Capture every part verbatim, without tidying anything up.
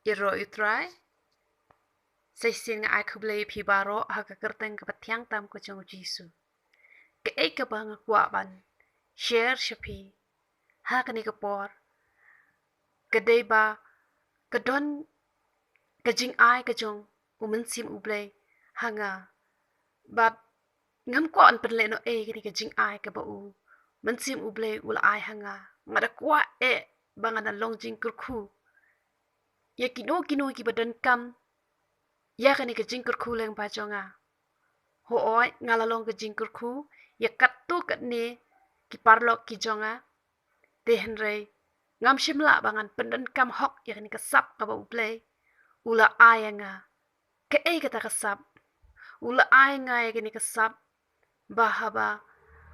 Ïaroh ïa U Trai. Sa shisien nga ai khublei ïa phi baroh ha ka kyrteng kaba thiang tam ka jong U Jisu. Kaei kaba nga kwah ban share sha phi ha kane ka por, ka dei ba ka don ka jingai ka jong U Mynsiem U Blei ha nga. Bad ngam kwah ban pynlehnohei kane ka jingai kaba U Mynsiem U Blei u la ai ha nga. Nga da kwah eh ba ngan long jingkyrkhu ïa kino kino kiba donkam ïa kane ka jingkyrkhu lyngba jong nga. Hooid, nga la long ka jingkyrkhu ïa katto katne ki paralok ki jong nga. Te hynrei ngam shym lah ba ngan pyndonkam hok ïa kane ka sap kaba U Blei u la ai ïa nga. Kaei kata ka sap? U la ai ïa nga ïa kane ka sap ba haba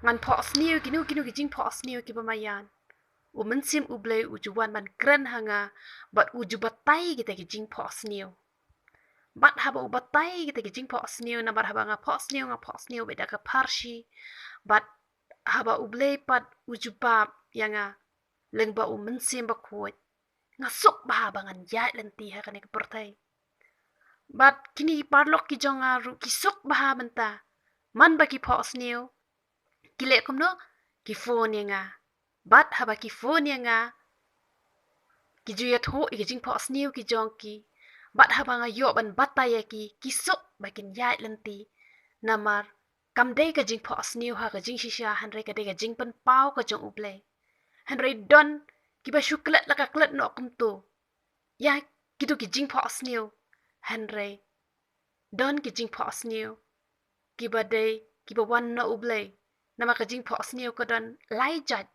ngan phohsniew kino kino ki jingphohsniew kiba maïan, U Mynsiem U Blei u ju wan ban kren ha nga bad u ju batai kita ki jingphohsniew. Bad haba u batai kita ki jingphohsniew, namar haba nga phohsniew, nga phohsniew beit da ka pharshi. Bad haba U Blei pat u ju bap ïa nga lyngba U Mynsiem Bakhuid, nga suk bha ba ngan ïaid lynti ha kane ka pyrthei. Bad kine ki paralok ki jong nga ruh ki suk bha mynta. Man ba ki phohsniew, ki leh kumno? Ki phone ïa nga. Bad haba ki phone ïa nga, ki ju ïathuh ïa ki jingphohsniew ki jong ki. Bad haba nga ïoh ban batai ïa ki, ki suk ba kin ïaid lynti. Namar kam dei ka jingphohsniew ha ka jingshisha, hynrei ka dei ka jingpynpaw ka jong U Blei. Hynrei don kiba shu klet la ka klet noh kumto ïa kito ki jingphohsniew. Hynrei don ki jingphohsniew kiba dei kiba wan na U Blei. Namar ka jingphohsniew ka don lai jait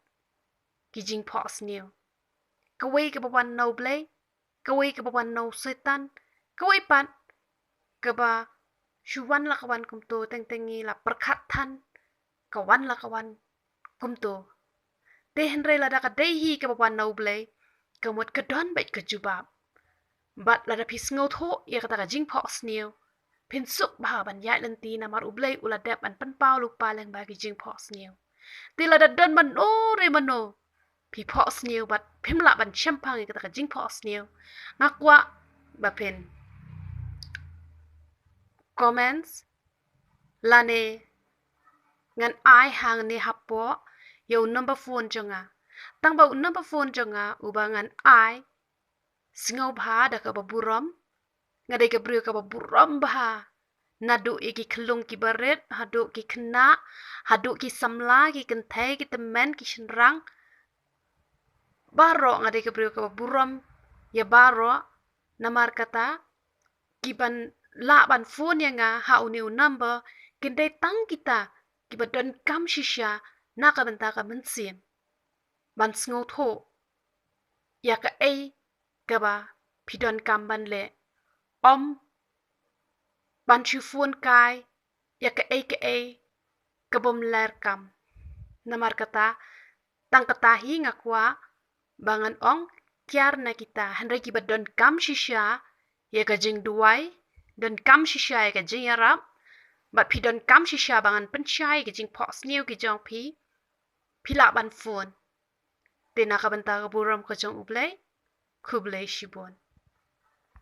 ki jingphohsniew. Kawei kaba wan na U Blei, kawei kaba wan na u Soitan, kawei pat kaba shu wan la ka wan kumto, teng teng ngi la pyrkhat than ka wan la ka wan kumto. Te hynrei lada ka dei hi kaba wan na U Blei, ka mut ka don beit ka jubab. Bad lada phi sngewthuh ïa kata ka jingphohsniew, phin suk bha ban ïaid lynti, namar U Blei u la dep ban pynpaw lypa lyngba ki jingphohsniew. Te lada don mano re mano phi phohsniew bad phim lah ban shemphang ïa kata ka jingphohsniew, nga kwah ba phin comments lane ngan ai hangne hapoh ïa u number phone jong nga. Tang ba u number phone jong nga uba ngan ai, sngewbha da kaba burom. Nga dei ka briew kaba burom bha naduh ïa ki khyllung kiba rit haduh ki khynnah, haduh ki samla, ki kynthei, ki tymmen, ki shynrang. Baroh nga dei ka briew kaba burom ïa baroh. Namar kata, kiban lah ban phone ïa nga ha une u number kin dei tang kita kiba donkam shisha na ka bynta ka mynsiem, ban sngewthuh ïa kaei kaba phi donkam ban leh. Ym ban shu phone kai ïa kaei kaei kabym lyrkam. Namar kata, tang kata hi nga kwah ba ngan ong kiar na kita, hynrei kiba donkam shisha ïa ka jingduwai, donkam shisha ïa ka jingïarap, bad phi donkam shisha ba ngan pynshai ïa ka jingphohsniew ki jong phi, phi lah ban phone. Te na ka bynta ka burom ka jong U Blei, khublei shibun.